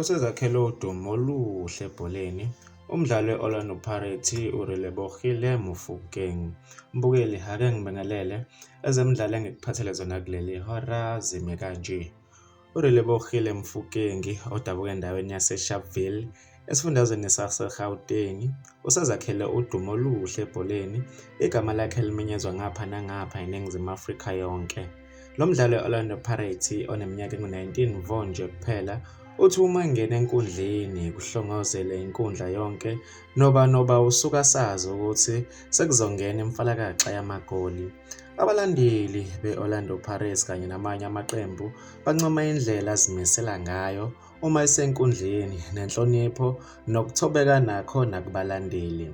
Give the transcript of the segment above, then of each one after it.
Usezakhele udumo oluhle ebholeni umdlali we-Orlando Pirates uRelebohile Mofokeng. Mbukeli, ake ngibingelele ezemidlalo engikuphathele zona kuleli hora zime kanje. URelebohile Mofokeng odabuka endaweni yaseSharpeville esifundazweni saseGauteng usezakhele udumo oluhle ebholeni, igama lakhe limenyezwa ngapha nangapha eNingizimu Afrika yonke. Lo mdlali we-Orlando Pirates oneminyaka engu-19 vo nje kuphela uthi uma engena enkundleni kuhlongozele inkundla yonke noba noba usuka sazi ukuthi sekuzongena imfalakaxa yamagoli. Abalandeli be-Orlando Pirates kanye namanye amaqembu bancoma indlela azimisela ngayo uma esenkundleni nenhlonipho nokuthobeka nakho nakubalandeli.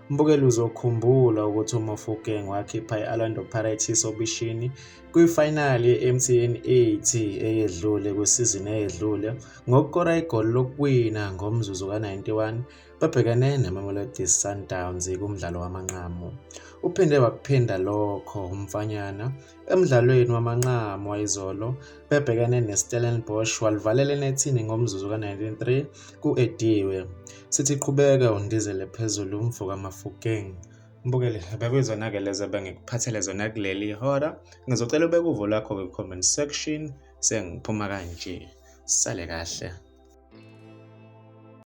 Mbukeli uzokhumbula ukuthi uMofokeng wakhipha i-Orlando Pirates isobishini kwifayinali ye-MTN 8 eyedlule kwisizini eyedlule ngokukora igoli lokuwina ngomzuzu ka-91 bebhekene neMamelodi Sundowns kumdlalo wamanqamu. Uphinde wakuphinda lokho umfanyana emdlalweni wamanqamu wayizolo bebhekene neStellenbosch walivalela enethini ngomzuzu ka-93 ku-Ediwe. Sithi qhubeka undizele phezulu umfo kaMafokeng. Mbukeli, bekuyizona-ke lezo ebengikuphathele zona kuleli hora. Ngizocela ubeke uvo lwakho kwi-comment section sengiphuma kanje. Sale kahle.